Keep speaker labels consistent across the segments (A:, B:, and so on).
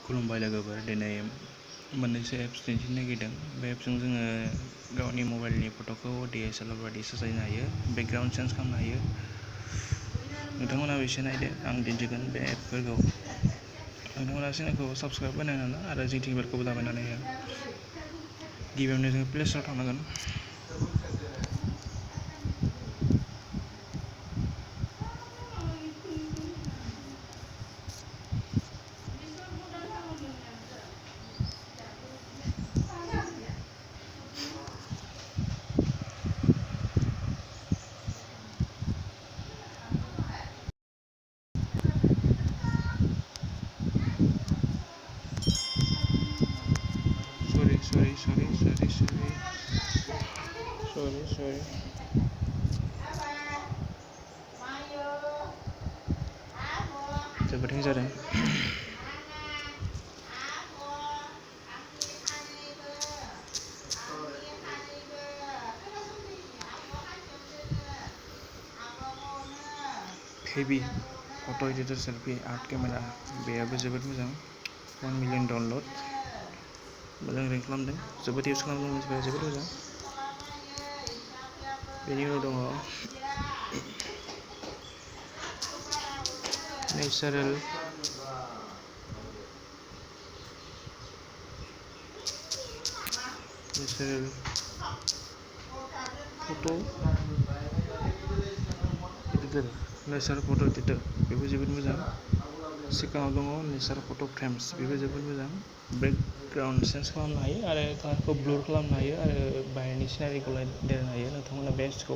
A: खुलुमबाय लोगोफोर, दिनै मोननैसो एप्स दिन्थिनो नागिरदों। बे एप्सजों जोङो गावनि मबाइलनि फट'खौ DSLR बायदि साजायनो हायो, बेकग्राउन्ड चेन्ज खालामनो हायो। नोंथांमोनाबो एसे नायदो, आं दिन्थिगोन बे एपफोरखौ। नोंथांमोना चेनेलखौ साबस्क्राइब बानायना आरो जिंथिं बेलखौबो दाबायनानै हो। गिबियावनो जोङो प्ले स्ट'राव थांनांगोन। Sorry. जोबोद हें जादों। हेभि फट' एडिटर सेल्फि आर्ट केमेरा, बेयाबो जोबोद मोजां। 1 मिलियन डाउनलड, मोजां रेंक खालामदों, जोबोद इउज खालामदों मानसिफोरा, जोबोद मोजां। बेनि उनाव दङ नेचारेल फट' एडिटर, बेबो जोबोद मोजां। सिगाङाव दङ नेचार फट' फ्रेम्स, बेबो जोबोद मोजां। बेकग्राउन्ड चेन्ज खालामनो हायो आरो कालारखौ ब्लर खालामनो हायो आरो बाहेरनि सिनारिखौ देरनो हायो। नोंथांमोना बे एप्सखौ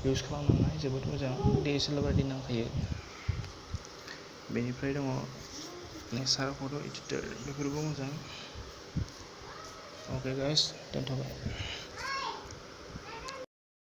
A: इउज खालामनानै जोबोद मोजां, DSLR बायदि नांखायो। बेनिफ्राय दङ नेचार फट' एडिटर, बेफोरबो मोजां। अके गाइस, दोनथ'बाय।